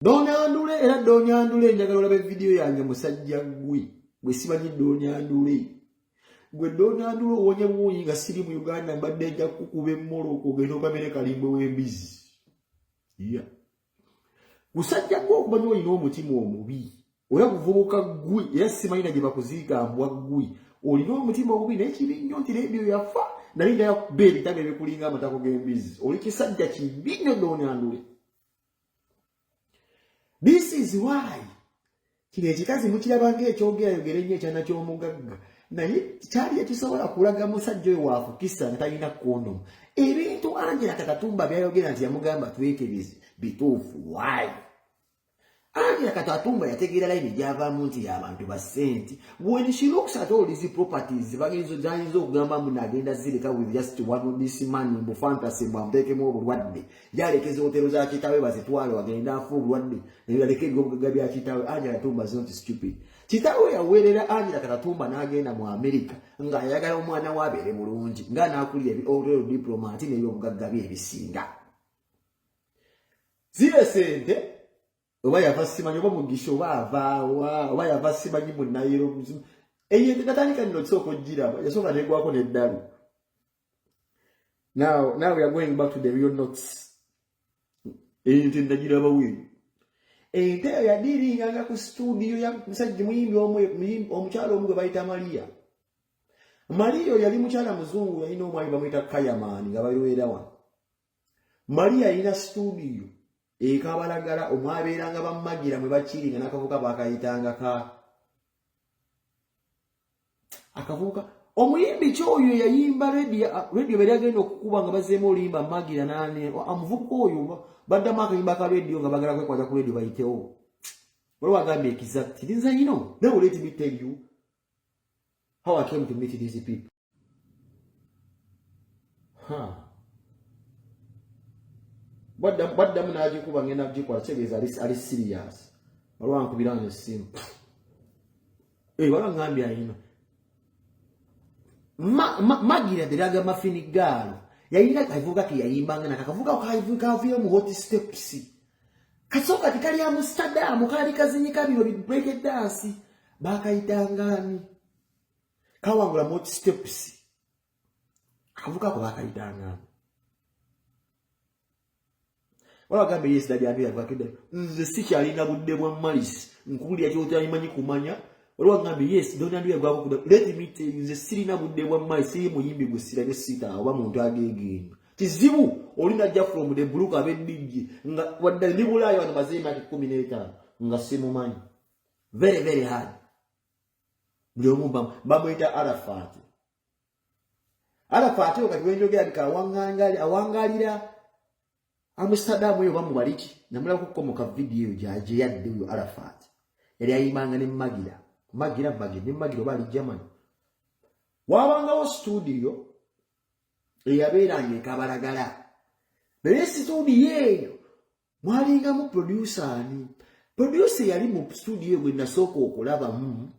Donyandule era Donyandule, njagala olabe vidiyo yange musajja gwe gwe simanyi Donyandule gwe Donyandule owonye buwonyi nga siri mu Uganda, mbadde nja kukuba emmoloko ogenda opamire kalimbwe w'embizi. Yeah. Musajja gwe okumanya olina omutima omubi era kuvubuka gwe era simanyi na gye bakuziika mbwa gwe olina omutima omubi, naye kibi nnyo nti rediyo yafa nali njala kuba ebitabo ebikulinga amatako g'embizi. Oli kisajja kibi nnyo Donyandule. This is why kino ekikazi mukiraba ng'ekyogerayogera ennyo ekyana ky'omugagga, naye kyali ekisobola kulaga musajja oyo waafukisa nga talina kondomu. Ebintu Angela Katatumba byayogera nti yamugamba twekebeze bituufu. Why? Angela Katatumba yategeera layini gyavaamu nti y'abantu ba ssente. When she looks at all these properties bagenzo zayinza okugamba mbu nagenda zireka with just one of this money, mbu fantasy, mbu amuteekemu obulwadde, yalekeza hotero za kitaawe bazitwale wagenda afa obulwadde ebyaleka ebyobugagga bya kitaawe. Angela Katumba is not stupid. Kitaawe yaweerera Angela Katatumba n'agenda mu America ng'ayagala omwana we abeere bulungi, nga n'akulira hotel diplomat n'ebyobugagga bye ebisinga. Zire sente oba yava simanyi oba mugisha oba avaawa oba yava simanyi mu Nairobi. Eyo ente natandika nno kisooka ogiraba yasooka negwako n'eddalu. Now we are going back to the real notes. Ente ndagiraba weeyo. Ente eyo yadiringanga ku studio ya musajja muyimbi omukyala omu gwe bayita Maria. Maria oyo yali mukyala muzungu, yalina omwami bamuyita Kayamaani nga babeera wano. Maria yalina studio ekabalagala omwabeeranga bamagira mwe bakiringa n'akavuka bakayitanga ka akavubuka omuyimbi ki oyo eyayimba radio bali agenda okukuba nga bazeemu oluyimba magira nani omuvubuka oyo baddamu akayimba ka radio nga bagala kwekwata ku radio bayitewo. Waliwo agambye exact nze, now let me tell you how I came to meet these people. Huh. Baddamu n'agikuba ngenda kugikola kitegeeza ali serious. Waliwo ankubira nze essimu. Waliwo ngambye ayina Magira the ragamuffin girl yalina akavubuka ke yayimbanga nako, akavubuka kavuyo mu Hot Steps kasooka tekali Amsterdam, kaali kazinyika bino bi break dance, bakayitangani kawangula mu Hot Steps, akavubuka ako bakayitangani. Wala gambe yes daddy Andrea vakida nze sikyalina budde bwa malis nkuwulira kyotalimanyi kumanya. Waliwo agambe yes Don Andrea gwakukuda. Let me tell you, nze sirina budde bwa malis, siri muyimbi gwe sirabye sita oba muntu ageegeenya kizibu oli najja from the blue kabe DJ nga wadde ndi Bulaayi wano maze emyaka 15 nga simumanyi. Very very hard. Buli omu bamuyita Arafat. Arafat oyo kati wenjogera nti awangalira Amsterdam eyo bamubaliki namulabako mu ka video eyo gye yadde. Oyo Arafat yali ayimbanga ne Magira Magira Magira ne Magira oba ali Germany. Wabangawo studio eyabeeranga ekabalagala, naye studio eyo mwalingamu producer ani? Producer yali mu studio gwe nasooka okulabamu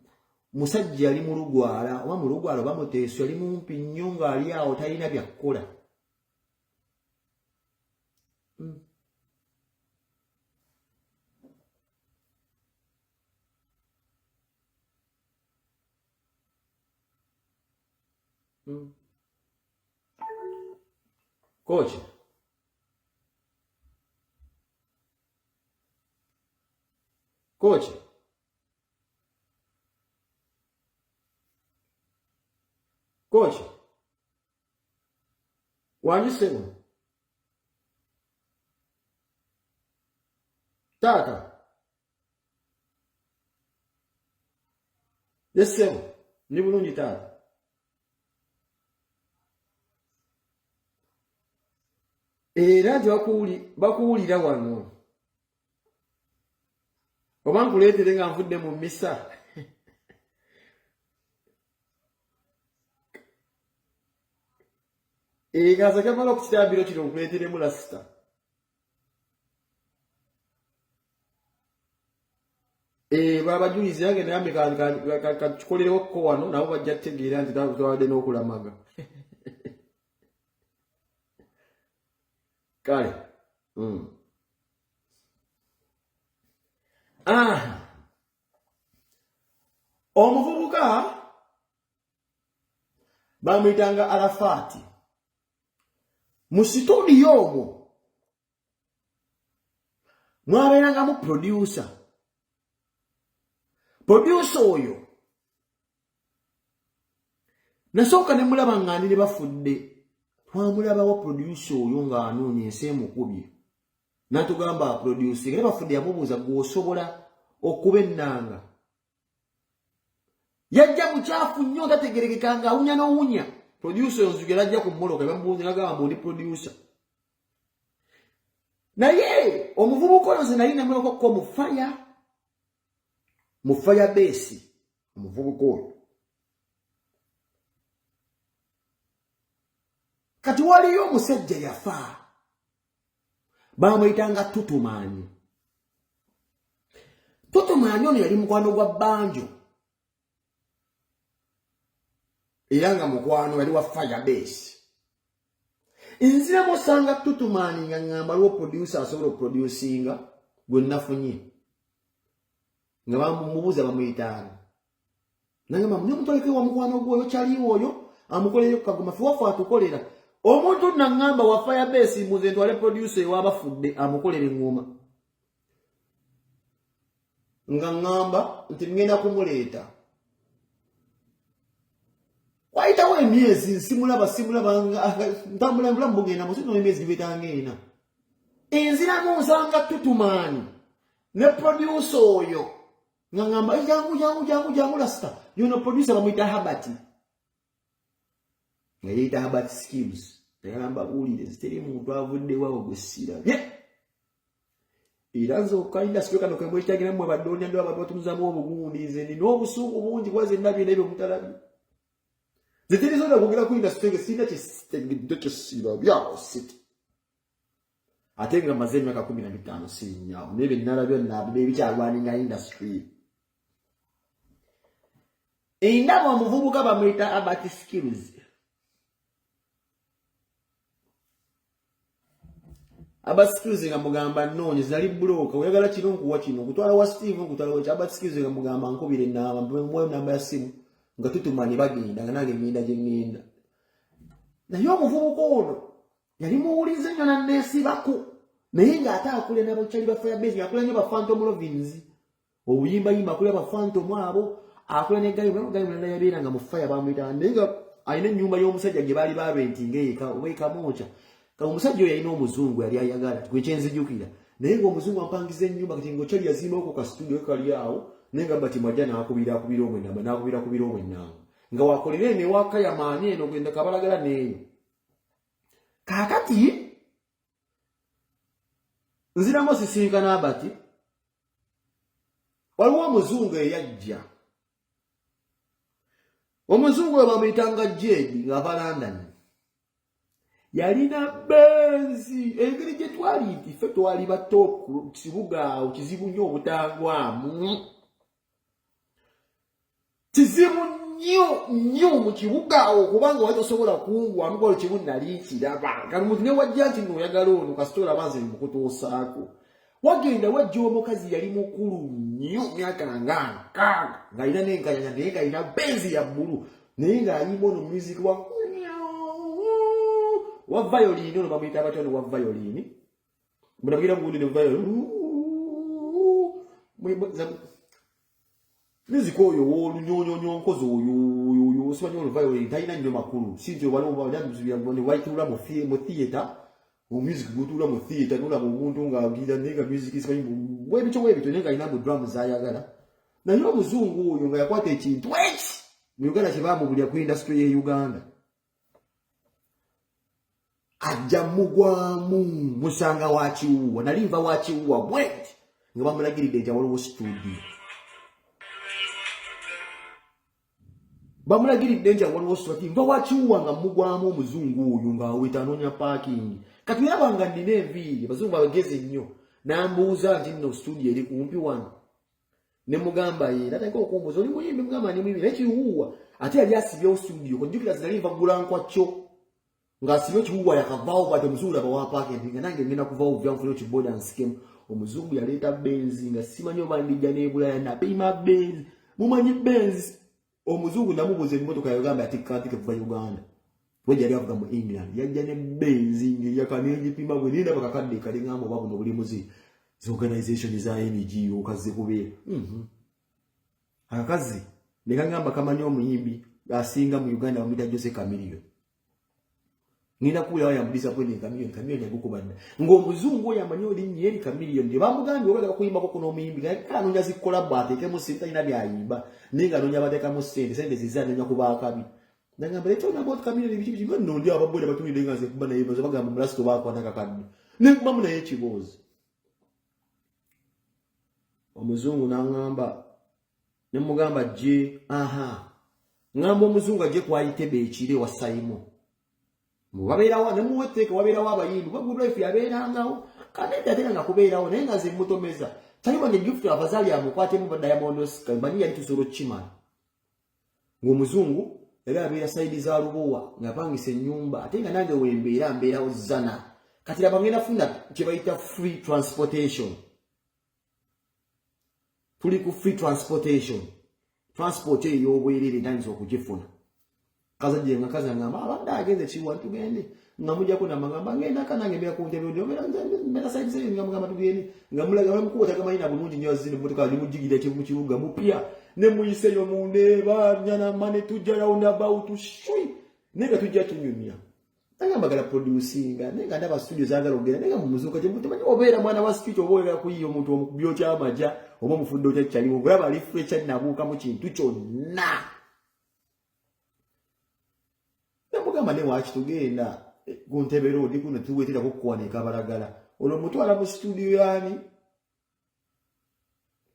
musajja yali mu lugwala oba mu lugwala oba muteeso, yali mumpi nnyo ng'ali awo talina byakkola. Coach. Coach. Coach. Wangi ssebo. Taata. Yes ssebo. Ndi bulungi taata. Era nti bakuwulira wano. Oba nkuleetere nga nvudde mu mmisa. Kaza kamala okukitambiro kino nkuleeteremu lasita. Babajulizi yange nambe kakikolerewo ko wano nabo bajja kutegeera nti twabadde n'okulamaga. Kale. Ah. Omuvubuka bamuyitanga Arafaati mu situdiyo omwo mwabeerangamu producer. Producer oyo nasooka ne mulaba nga ndi ne bafudde, twamulabawo producer oyo ng'anoonya ensi emukubye, n'atugamba producer era bafudde yamubuuza gw'osobola okuba ennanga. Yajja mukyafu nnyo tategerekeka nga awunya n'owunya. Producer oyo nzijukira ajja ku mmoloka bamubuuza nagamba mbu ndi producer. Naye omuvubuka oyo nze nali namulabako mu fire, mu fire base omuvubuka oyo. Kati waliyo omusajja yafa bamuyitanga Tutumaanyi. Tutumaanyi ono yali mukwano gwa Banjo era nga mukwano yali wa fire base. Nziramu osanga Tutumaanyi nga ŋŋamba waliwo producer asobola okuproducinga gwe nafunye nga bamubuuza bamuyitaani, nangamba mune mutwaleko ewa mukwano gwoyo kyaliwo oyo amukoleyo kagoma fe waffe atukolera omuntu naŋŋamba wa fire base mbuze ntwale producer ewabafudde amukolera eŋŋoma nga ŋŋamba nti ŋŋenda kumuleeta. Wayitawo emyezi nsimulaba simulaba ntambula bulamu bugenda musi no emyezi gibetanga ena enziramu nsanga Tutumaani ne producer oyo nga ŋŋamba jangu jangu jangu jangu lasita yono producer bamuyita Habert nga yeyita Habert Skills. Nayagamba buulire ziteri muntu avuddewawo gwe sirabye era nze okukayinda sitwe kano kemwetagira mmwe badoonya ndo abantu batunuzamu obugundi. Nze nina obusungu bungi kuba ze ndabye n'ebyo mutalabye. Nze terisobola kwogera ku industry nge sirina kyekitegedde kyesirabye awo siti ate nga maze emyaka 15 sirinyawo naye byenalabye nebikyalwaninga industry. Endaba omuvubuka bamuyita Abat Skills. Abat Skills nga mugamba nnoonya zinali bulooka oyagala kino nkuwa kino nkutwala wa Steve nkutwala wa Abat Skills nga mugamba nkubira enamba mpemuwayo namba ya simu nga tutumani bagenda nga nange ngenda gye ngenda. Naye omuvubuka ono yali muwulize nnyo nanneesibako naye ng'ate akula n'abakyali ba Firebase ng'akula nnyo ba Phantom Lovins obuyimbayimba akula ba Phantom abo akula ne gayi gayi mulala yabeera nga mu fire bamuyita naye nga alina ennyumba y'omusajja gye baali barentinga eyeka oba ekamwokya. Kati omusajja oyo yalina omuzungu yali ayagala gwe kyenzijukira naye ng'omuzungu ampangiza ennyumba kati ng'okyali yazimbawoko ka studio kali awo naye nga bati mwajja n'akubira akubira omwenamba n'akubira akubira omwenamba nga wakolera eno ewaka yamaani eno genda kabalagala n'eyo. Kaakati nziramu osisinkana Abati waliwo omuzungu eyajja omuzungu oyo bamuyitanga Jedi ng'ava London yalina benzi engeri gye twali nti ffe twali bato ku kibuga awo kizibu nnyo obutangwamu kizibu nnyo nnyo mu kibuga awo kubanga wali tosobola kungwamu kwalo kimu nali nkiraba kati omuntu ne wajja nti nooyagala ono kasita olaba nze mukutuusaako wagenda wajja omukazi yali mukulu nnyo myaka nga 60 ng'alina n'enkanyanya naye ng'alina benzi ya bbulu naye ng'ayimba ono music wa violin ono bamuyita batya ono wa violin munabwira gundi ne violin music oyo w'olunyonyonyonkozi oyo oyo simanyi ono violin talina nnyo makulu si nti waliwo waituula mu theatre omusic gutuula mu theatre nolaba omuntu ng'agira naye nga music simanyi bwebityo bwebityo naye ng'alina mu drum z'ayagala. Naye omuzungu oyo nga yakwata ekintu eki mu Uganda kye baamubulira ku industry y'e Uganda ajja mugwamu musanga wa kiwuwa nali nva wa kiwuwa bwenti nga bamulagiridde nti awaliwo studio bamulagiridde nti awaliwo studio nva wa kiwuwa nga mugwamu omuzungu oyo ng'aweta anoonya parking. Kati yaba nga nnina enviiri abazungu abagezi nnyo n'ambuuza nti nno studio eri kumpi wano ne mugamba ye natandika okumbuuza oli muyimbi mugamba ndi muyimbi naye kiwuwa ate yali asibyewo studio kujjukira zinali nva kugula nkwakyo ng'asibye kiwuwa yakavaawo bwati omuzungu laba wa parking nga nange ngenda kuvaawo vyanfunye kiboda nsikemu. Omuzungu yaleeta Benz nga simanyi oba ndijja n'ebulaya, napima Benz. Mumanyi Benz, omuzungu namubuuza emmotoka, yagamba atikka ntike kuva Uganda, we yali avuga mu England. Yajja ne Benz ng'eyaka, n'egipima bwe nindaba kakadde kali, ngamba oba buno buli muzi organization za NGO kazze kubeera. Akakazi ne kagamba kamanyi omuyimbi asinga mu Uganda, bamuyita Jose Chameleone. Ngenda kuwulira ya mudisappointing Chameleone. Chameleone yagukuba dda, ng'omuzungu oyo amanyi olinnya eri Chameleone gye bamugambye oba kuyimbako kuno omuyimbi kale anoonya zikola ateekemu ssente, talina byayimba naye nga anoonya bateekamu ssente, sente zize anoonya kubaakabi. Nagamba leeta about Chameleone, biki biki nno, ndi ababoda batunidde nga nze kuba naye baza bagamba mulasito baakwana kakadde, nenkubamu naye ekiboozi. Omuzungu n'aŋŋamba, ne mugamba gye aha, ŋŋamba omuzungu ajje kwayitebe ekire wa Saimo wabeerawo, ne muwa etteeka, wabeerawo abayimbi kuba Good Life yabeerangawo kanedde, ate nga kubeerawo naye nga nze mutomeza tali wange Gift afazaali amukwatemu ba Diamond Oscar, manyi yali tusobola okukimala. Ng'omuzungu yali abeera side za Lubowa ng'apangisa ennyumba, ate nga nange wembeera mbeerawo Zana. Kati laba ngenda funa kye bayita free transportation, tuli ku free transportation, transport eyo ey'obwerere ntandisa okugifuna. Kazajje nga kaza ngamba abadde agenze kiwa tugende, nga mujjako namagamba ngenda kanange mbeera ku ntebe mbeera side side, nga mugamba tugende, nga mulaga bamukuba tagamanyi na bulungi nnyo azine mmotoka alimujjigira ki mu kibuga mupya, ne muyiseyo mundeeba nyanama ne tujja round about shwi, naye nga tujja tunyumya. Nagamba gala producinga, naye nga ndaba studio zaagala okugenda, naye nga mu muzuuka temanyi obeera mwana wa street oba oyagala kuyiya omuntu omukubya otya amaja oba omufudde otya kyaliwo, olaba ali fresh nabuukamu kintu kyonna. Namugamba ne waaki tugenda ku Ntebe Road kuno tuweterako kukuwana ekabalagala, olwo mutwala mu studio yani,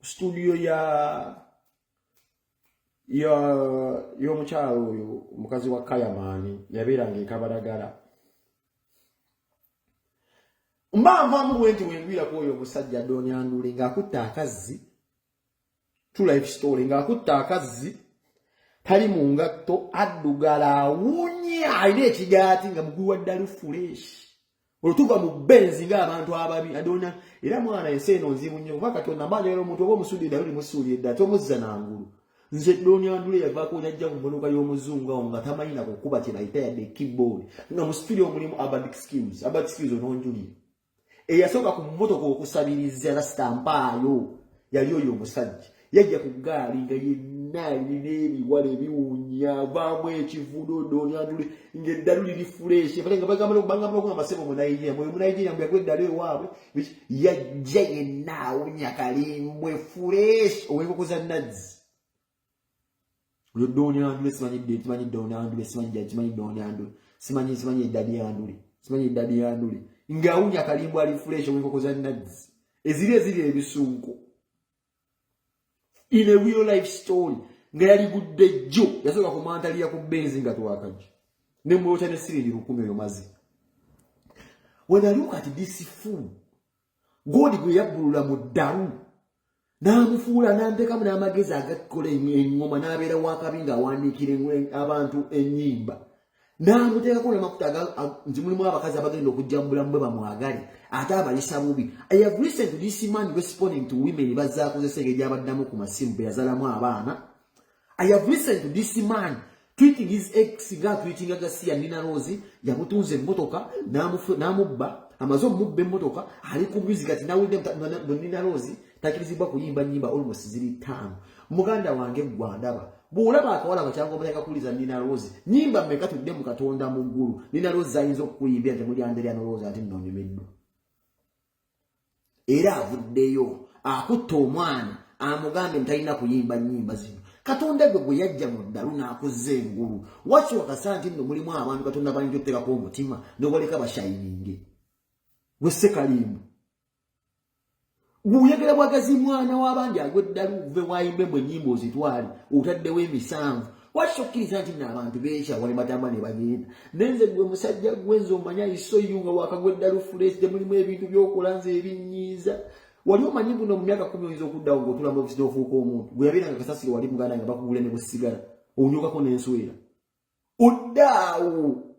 studio ya ya y'omukyalo oyo omukazi wa Kayamaani yabeeranga ekabalagala. Mba nvaamu bwe nti wengwirako oyo omusajja Doni Andule ng'akutta akazzi, true life story, ng'akutta akazzi, tali mu ngatto, addugala, awunya, alina ekigaati nga mugwi wa ddalu, fresh. Olwo tuva mu Benz ng'abantu ababi adona. Era mwana, ensi eno nzibu nnyo, kuba Katonda mba njagala omuntu oba omusudde eddalu limusuulira eddala, tomuzza nangulu. Nze Doni Andule yavaako najja mu mmotoka y'omuzungu awo nga tamanyi na kukuba kye bayita yadde keyboard, nga mu studio mulimu Abad Skills. Abad Skills ononjulira eyasooka ku mmotoka okusabiriza rasitampaayo yali oyo omusajja. Yajja ku ggaali nga yenna alina ebiwala ebiwunya, avaamu ekivudo. Doni Andule ng'eddalu liri fresh, nga bagamba bagamba masebo mu Nigeria, mu Nigeria mbu yagwa eddalu ewaabwe. Yajja yenna awunya kalimbwe, fresh, ow'enkoko za nazzi. Oyo Doni Andule, simanyi simanyi Doni Andule, simanyi simanyi Doni Andule, simanyi simanyi eddadi Andule, simanyi eddadi Andule, ng'awunya kalimbwe, ali fresh, ow'enkoko za nazzi eziri eziri ebisunko. In a real life story, nga yaligudde jjo yasooka kumantalira ku Benz nga twakajja nemwokya ne siringi 1000 oyo mazi. When I look at this fool, God gwe yabbulula mu ddalu n'amufuula n'antekamu n'amagezi agakola eŋŋoma, n'abeera wakabi ng'awandiikira abantu ennyimba, n'amuteekako n'amafuta nti mulimu abakazi abagenda okujja mu bulamu bwe bamwagale, ate abayisa bubi. I have listened to this man responding to women bazaakozesa engeri gy'abaddamu ku masimu bwe yazalamu abaana. I have listened to this man treating his ex nga tweetinga gasiya. Nina Rose yamutunza emmotoka n'amubba, amaze omubba emmotoka, ali ku music ati nawulidde Nina Rose takirizibwa kuyimba nnyimba almost ziri 5. Muganda wange gwandaba, bw'olaba akawala nga kyanga omutaka kuwuliza Nina Rose, nnyimba mmeka tudde mu Katonda mu ggulu Nina Rose zayinza okukuyimbira nti muli Anderya Nolowooza nti nnoonyumiddwa? Era avuddeyo akutta omwana, amugambye nti talina kuyimba nnyimba zino. Katonda gwe gwe yajja mu ddalu n'akuzza engulu, wakiwakasa nti nno mulimu abantu Katonda bayinza otuteekako omutima n'obaleka bashayininge. Gwe Sekalimbu bw'oyagala bwagazi mwana w'abandi agwa eddalu, uve wayimbe mbwe ennyimba ozitwale, otaddewo emisanvu. Waki tokkiriza nti nno abantu beekyawa ne batamba ne bagenda? Nenze gwe musajja gwe nze omanya isoyu nga wakagwa eddalu fresh, temulimu ebintu by'okola nze ebinyiiza. Wali omanyi buno mu myaka 10 oyinza okuddawo ng'otula mu ofisi n'ofuuka omuntu gwe yabeera nga kasasiro wali muganda nga bakugula ne busigala onyukako n'enswera, oddaawo.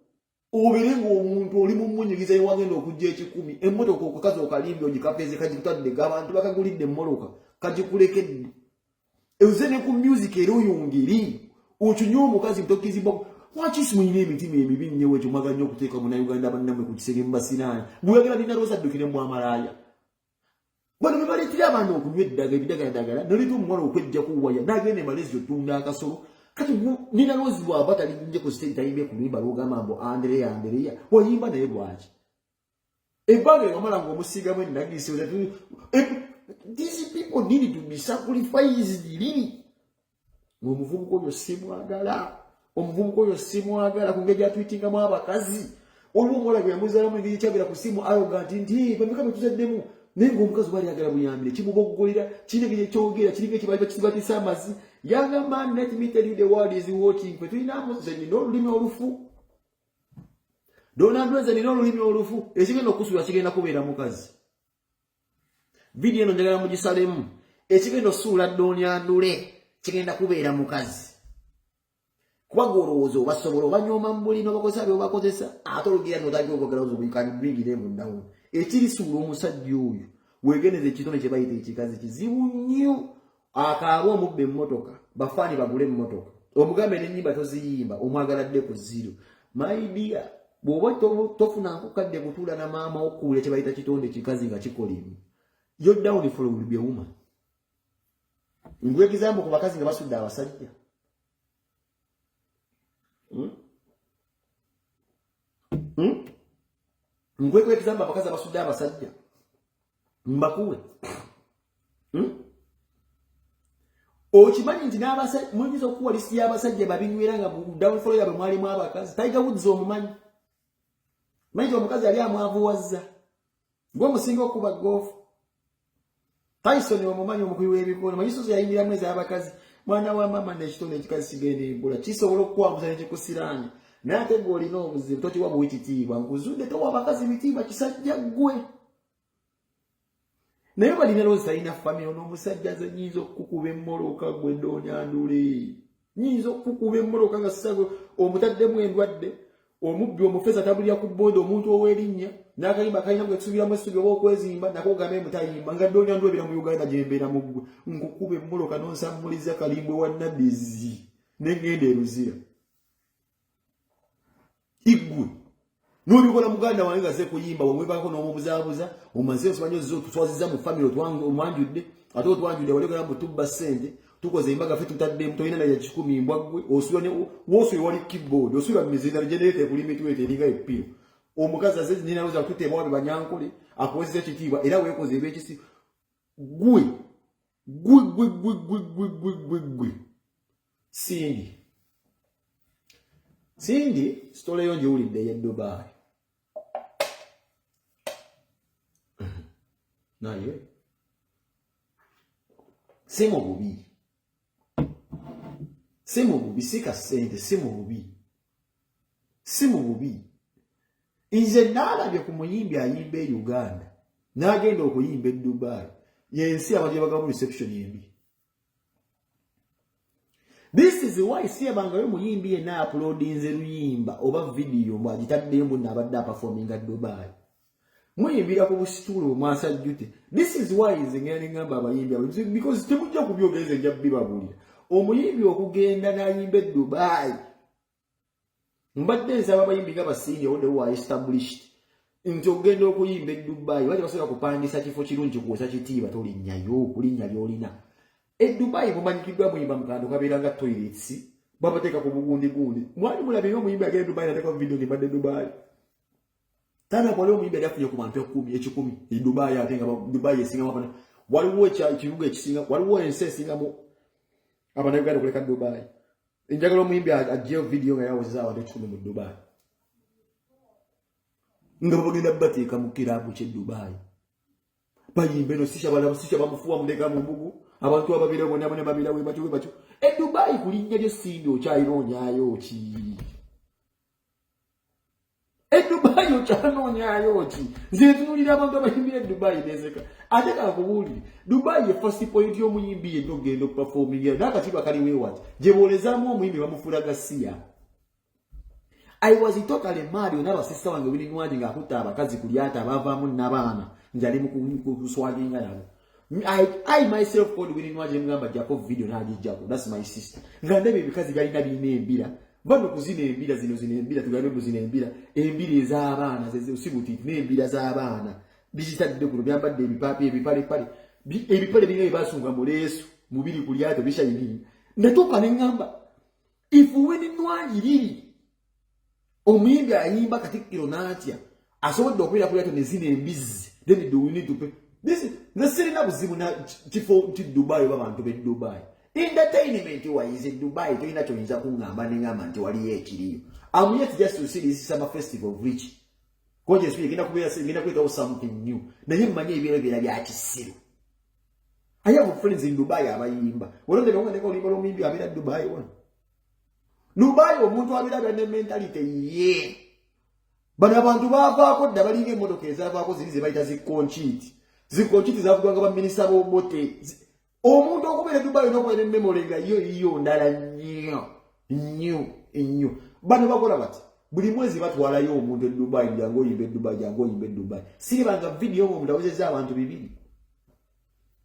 Obeere ng'omuntu oli mu munyigiza ewagenda okujja ekikumi emmotoka okukazi okalimbi ogikapeze kagikutadde abantu bakagulidde emmoloka kagikulekedde oze ne ku music era oyongere okinye omukazi mutokizibwa. Lwaki simuyina emitima emibi nnyo ekyo mwagala nnyo okuteeka munauganda bannamwe ku kisenge mubasiraani bweyagala Nina Roz addukire mu bwamalaaya. Bano bebaleetera abaana okunywa eddaga ebidagaladagala, noleeta omuwala okwejja ku waya n'agenda e Malaysia otunda akasolo. Kati Nina Roz bw'aba talinje ku stage, tayimbye ku luyimba lwogamba mbu Andereya Andereya wayimba naye, lwaki ebbanga ewamala ng'omusiigamu enagisi? These people need to be sacrificed, really. Omuvubuka oyo simwagala, omuvubuka oyo simwagala ku ngeri gyatwitingamu abakazi. Waliwo omuwala gwe yamuzaalamu engeri kyagera ku simu arrogant nti bameka betuzaddemu, naye ngaomukazi oba alyagala buyambire kimuboggolera, kirina engeri ekyogera, kiringa ekibali bakisibatisa amazi. Young man, let me tell you, the world is watching. Fe tulinamu, nze nina olulimi olufu. Don Andre, nze nina olulimi olufu. Ekigenda okusuula kigenda kubeera mukazi. Vidiyo eno njagala mugisalemu. Ekigenda osuula Don Andre kigenda kubeera mukazi, kuba gwe olowooza obasobola obanyooma mu buli nobakozesa byobakozesa, ate olugira notandika okwogera you can bring them down. Ekirisuula omusajja oyo, wegeneza ekitone kye bayita ekikazi kizibu nnyo. Akaaba omubba emmotoka, bafaani bagule emmotoka, omugambe n'ennyimba toziyimba, omwagala dde ku zero. My dear, bw'oba tofunanko kadde kutuula na maama okuwulira kye bayita kitonde kikazi nga kikola ebi, your downfall will be a woman. Nkuwa example ku bakazi nga basudde abasajja. Hmm? Hmm? Nkuwe example abakazi abasudde abasajja mbakuwe. Okimanyi nti n'abasajja muyinza okuwa list y'abasajja babinywera nga downfall yabwe mwalimu abakazi? Tiger Woods omumanyi? Manyi nti omukazi yali amwavuwazza gwe omusinga okuba golf. Tyson omumanyi, omukubi w'ebikono? Manyi soso yayingiramu ez'abakazi. Mwana wa mama, n'ekitone ekikazi kigenda embula kisobola okukwambuza nekikusiraanya, naye ate gwe olina obuzibu, tokiwa buwi kitiibwa. Nkuzudde towa abakazi bitiibwa, kisajja ggwe. Naye balina loozi talina family. Ono omusajja nze nyinza okukukuba emmoloka gwe Don Andre, nyinza okukukuba emmoloka nga sisagwe omutaddemu endwadde, omubbi, omufeza, tabulira ku boda, omuntu ow'erinnya n'akayimba kalina gwe tusubiramu essubi oba okwezimba nako ogambe mutayimba nga Don Andre ebira mu Uganda gyembeera mu ggwe. Nkukuba emmoloka n'onsammuliza kalimbwe wa nabizi nengenda eruzira iggwe n'obikola. Muganda wange nga ze kuyimba wemwebako n'omubuzaabuza, omaze osimanya ozze otuswaziza mu family, omwanjudde ate otwanjudde wali ogera mbu tubba ssente, tukoze embaga ffe tutaddemu, tolina naye 100. Mbwa ggwe, osula woosula wali keyboard, osula mizinda generator ekuli mitwete eringa epiro. Omukazi aze ninaroza kututeeba wabe banyankole akuwezeza ekitiibwa era weekoze ebyekisi. Gwe gwe gwe gwe gwe gwe gwe gwe gwe Cindy, Cindy, story yo ngiwulidde ey'e Dubai, naye si mu bubi, si mu bubi, si kasente, si mu bubi, si mu bubi. Nze naalabye ku muyimbi ayimba e Uganda n'agenda okuyimba e Dubai, yensi abantu gyebagamu reception embi. This is why siyabangayo muyimbi yenna uploadinze luyimba oba vidiyo mbu agitaddeyo mbu naabadde aperforminga Dubai. Muyimbira ku busituulu omwasajjute. This is why nze ngenda neŋŋamba abayimbi abo, because temujja kubyogeza, nja bibabuulira. Omuyimbi okugenda n'ayimba e Dubai, mbadde nsaba abayimbi nga ba Cindy owodde wa established nti okugenda okuyimba e Dubai bali basobola kupangisa kifo kirungi kuwesa kitiibwa, tolinnyayo kulinnya lyolina e Dubai. Mumanyikiddwa muyimba mukantu kabeera nga toilets, babateeka ku bugundi gundi. Mwali mulabyeyo omuyimbi agenda e Dubai nateeka video nti mbadde Dubai? Tana waliwo omuyimbi yali afunye ku bantu ekumi 1,000 e Dubai, ate nga Dubai esingamu abana. Waliwo ekibuga ekisinga, waliwo ensi esingamu abannayuganda okuleka Dubai. Njagala omuyimbi aggyeyo vidiyo nga yawezeza abantu 1,000 mu Dubai nga babagenda bateeka mu kiraabu ky'e Dubai bayimbe. No sisha balaba sisha bamufuwa muleka mu mbugu, abantu ababeera bonna bonna babeera we batyo we batyo e Dubai. Ku linnya lyo Cindy okyayinoonyaayo ki e Dubai? Okyanoonyaayo ki? Nze ntunulira abantu abayimbira e Dubai nezeka. Ate kankubuulire, Dubai ye first point y'omuyimbi yenna okugenda okuperformingira n'akatiibwa kali weewati gye boolezaamu omuyimbi bamufuula gasiya. I was totally mad onaba sister wange Winnie Nwagi ng'akutta abakazi ku lyato abavaamu n'abaana, njali mu kuswaginga nabo. I myself called Winnie Nwagi, ngamba jjako video, n'agijjako. That's my sister. Nga ndaba ebikazi byalina birina embira bano kuzina embira zino, zino embira, tugambe mbu zino embira, embira ez'abaana sibuti n'embira z'abaana bizitadde kuno, byambadde ebipaapi, ebipalepale, ebipale birina byebasunga mu leesu mubiri ku lyato bishayini. Natuuka ne ŋŋamba, if Winnie Nwagi riri omuyimbi ayimba Katikkiro n'atya asobodde okubeera ku lyato ne zino embizzi, then do we need to pay this? Nze sirina buzibu na kifo nti Dubai oba bantu b'e Dubai. Entertainment wise, Dubai tolina kyoyinza kuŋŋamba neŋŋamba nti waliyo ekiriyo. I'm yet just to see this summer festival of rich conscious, egenda kubeera, egenda kuleetawo something new, naye mmanyi ebibeera bibeera bya kisiru. I have friends in Dubai abayimba. Olondeka nga oluyimba lw'omuyimbi abeera Dubai wano. Dubai omuntu abeera abeera ne mentality ye. Bano abantu baavaako dda, balinga emmotoka ezaavaako ziri ze bayita zikonkiiti. Zikonkiiti zavugwanga baminisita b'Obote. Omuntu okubeera Dubai n'okubeera ne memory nga yo yiyo ndala nnyo nnyo nnyo. Bano bakola bati, buli mwezi batwalayo omuntu e Dubai, jangu oyimba e Dubai, jangu oyimba e Dubai. Siribanga vidiyo omuntu awezezza abantu 200.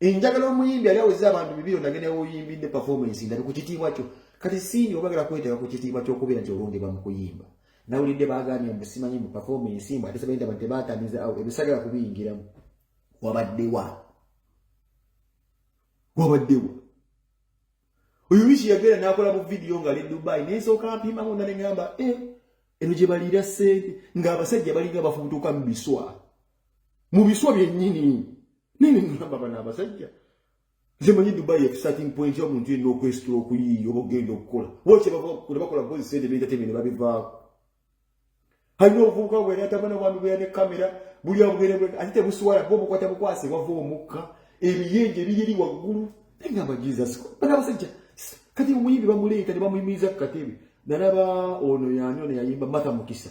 Enjagala omuyimbi ali awezezza abantu 200, ondagenda oyimbidde performance ndabe ku kitiibwa kyo. Kati Cindy obagala kweteeka ku kitiibwa ky'okubeera nti olondebwa mu kuyimba. Nawulidde bagambye mbu simanyi mu performance mbu ate sebayinta bantu tebatamiza awo, ebisagala kubiyingiramu. Wabaddewa? Wabaddewa? Oyo wiki yagenda n'akola bu vidiyo ng'ali Dubai, nensooka mpimamu nda ne ŋŋamba, eh, eno gye baliira ssente, ng'abasajja balinga bafubutuka mu biswa, mu biswa byennyini. Naye neŋŋamba, bano abasajja, nze manyi Dubai starting point y'omuntu yenna okwesitula okuyiiya oba okugenda okukola waki bakola kozi sente bentertainment ne babivaako. Alina obuvubuka bweri atabana bwami bweya ne kamera buli abugere ate tebuswala bwo bukwata bukwase wava omukka ebiyenje biri eri waggulu. Negamba, Jesus, bano abasajja kati omuyimbi bamuleeta ne bamuyimiriza ku katebe. Nalaba ono yani ono yayimba Martha Mukisa.